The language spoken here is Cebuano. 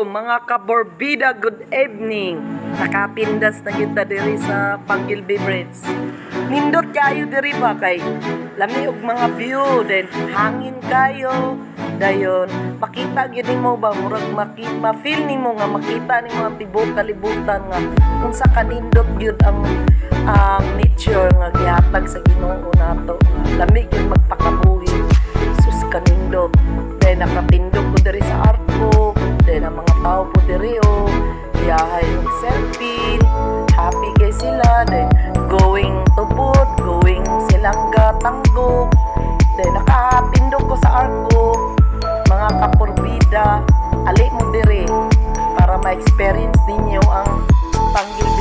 Hello mga kaborbida, good evening. Nakapindas na kita diri sa Panguil Bay Bridge. Nindot kayo diri ba kay lami og mga view, then hangin kayo. Dayon makita gyud nimo ba, murag ma-feel nimo nga makita nimo ang tibuok kalibutan nga unsa kanindot gyud ang nature nga gihatag sa Ginoo nato. Nga lami gyud magpakabuhi. Sus, kanindot. Then nakatindog ko diri sa arko. Then ang mga tao po diri oh, iyahay og selfie. Happy kay sila. Then going Tubod, going Silanga, Tanggo. Then nakatindog ko sa arko. Mga kaporbida, ali mo diri para ma-experience ninyo ang Panguil.